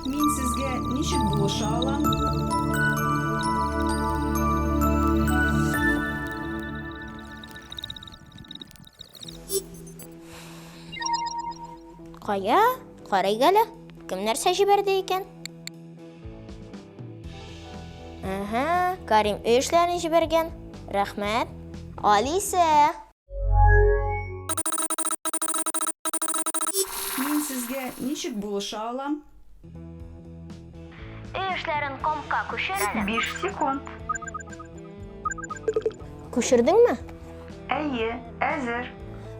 Мин сезгә ничек булыша алам? Кая? Карыйк әле. Кем нәрсә җибәрде икән? Ага, Карим өй эшләрен җибәргән. Рәхмәт. Алисә! Мин сезгә ничек булыша алам? Өй эшләрен компка күчер әле. 5 секунд. Күчердеңме? Әйе, әзер.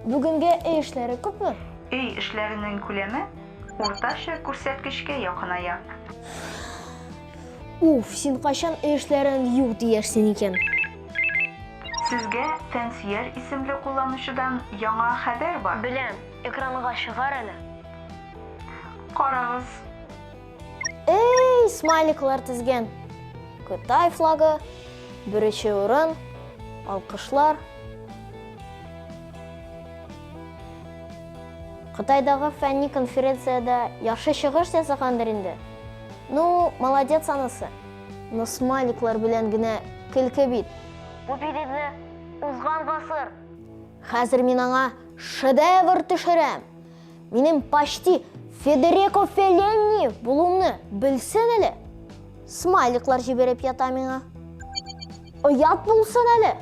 Бүгенге өй эшләре күпме? Өй эшләренең күләме уртача күрсәткечкә якыная. Уф, син кайчан өй эшләрен юк диярсең икән? Сезгә Фәнсөяр исемле кулланучыдан яңа хәбәр бар. Беләм, экранга чыгар әле. Карагыз. Эй, смайликлар тезгән. Кытай флагы, беренче урын, алкышлар. Кытайдагы фәнни конференциядә яхшы чыгыш ясагандыр инде. Ну, молодец анысы. Но смайликлар белән генә көлке бит. Бу бит инде узган гасыр. Хәзер мин аңа шедевр төшерәм. Минем почти Федерико Феллини булуымны белсен әле. Смайликлар җибәреп ята миңа. Оят булсын әле.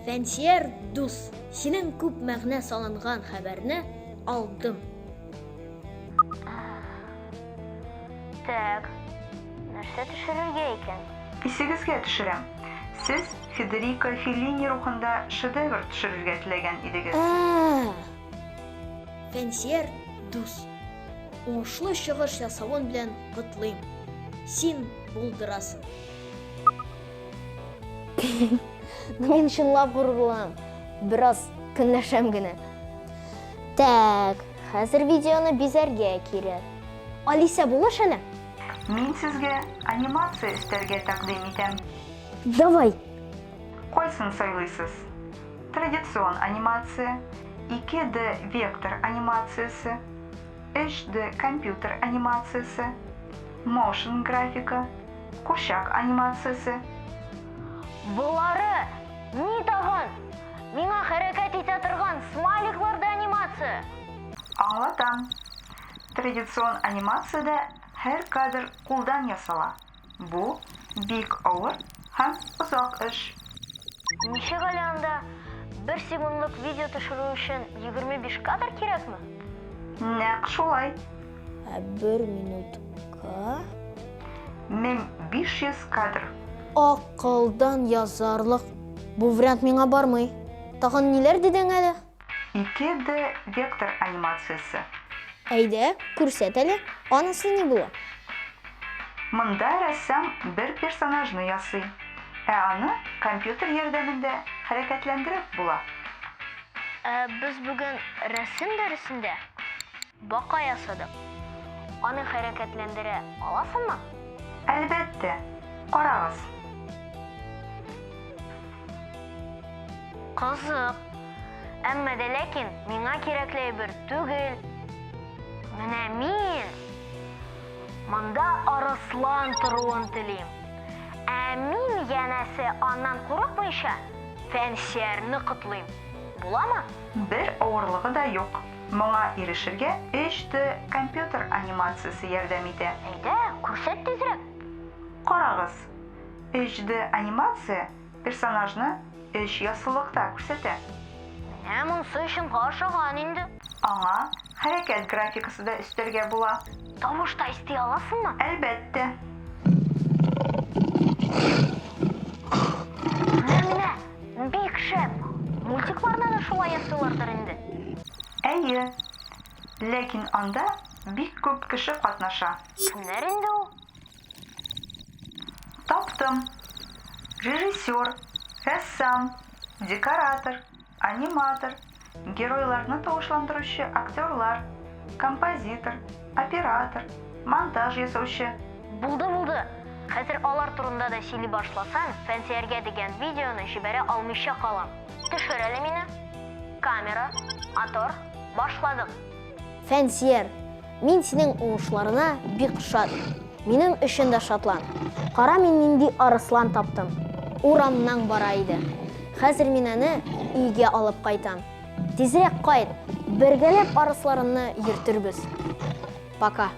Фәнсияр дус, синең күп мәгънә салынган хәбәрне алдым. Так, нәрсә төшерергә икән? Исегезгә төшерәм, сез Федерико Феллини рухында шедевр төшерергә теләгән идегез. Ә! Фәнсияр дус, уңышлы чыгыш ясавын белән котлыйм. Син булдырасың. Мин чынлап горурланам. Бераз көнләшәм генә. Так, хәзер видеоны бизәргә кирәк. Алисә, булыш әле. Мин сезгә анимация өстәргә тәкъдим итәм. Давай. Кайсын сайлыйсыз? Традицион анимация, 2D вектор анимациясе, 3D компьютер анимациясе, motion графика, курчак анимациясе. Болары ни тагын? Миңа хәрәкәт итә торган смайликларда анимация. Аңлатам. Традицион анимациядә һәр кадр кулдан ясала. Бу бик авыр һәм озак эш. Ничек әле анда бер секундлык видео төшерү өчен 25 кадр кирәкме? Нәкъ шулай. Ә бер минутка? 1500 кадр. Акылдан язарлык. Бу вариант миңа бармый. Тагын ниләр дидең әле? 2D вектор анимациясе. Әйдә, күрсәт әле, анысы ни була? Монда рәссам бер персонажны ясый, ә аны компьютер ярдәмендә хәрәкәтләндереп була. Ә без бүген рәсем дәресендә бака ясадык. Аны хәрәкәтләндерә аласыңмы? Әлбәттә, карагыз. Кызык. Әмма дә ләкин миңа кирәкле әйбер түгел. Менә мин монда арыслан торуын телим. Ә мин янәсе аннан курыкмыйча Фәнсиярне котлыйм. Буламы? Бер авырлыгы да юк. Моңа ирешергә 3D компьютер анимациясе ярдәм итә. Әйдә, күрсәт тизрәк. Карагыз, 3D анимация персонажны өч яссылыкта күрсәтә. Менә монсы чынга ошаган инде. Аңа хәрәкәт графикасы да өстәргә була. Тавыш та өсти аласыңмы? Әлбәттә. Менә, менә, бик шәп. Мультикларда да шулай ясыйлардыр инде. Әйе. Ләкин анда бик күп кеше катнаша. Кемнәр инде ул? Таптым. Режиссер, рәссам, декоратор, аниматор, геройларны тавышландыручы актерлар, композитор, оператор, монтаж ясаучы. Булды, булды. Хәзер алар турында да сөйли башласаң, Фәнсияргә дигән видеоны җибәрә алмыйча калам. Төшер әле мине. Камера, мотор, башладык. Фәнсияр, мин синең уңышларына бик шат. Минем өчен дә шатлан. Кара мин нинди арыслан таптым. Урамнан бара иде. Хәзер мин аны өйгә алып кайтам. Тизрәк кайт, бергәләп арысларымны йөртербез. Пока.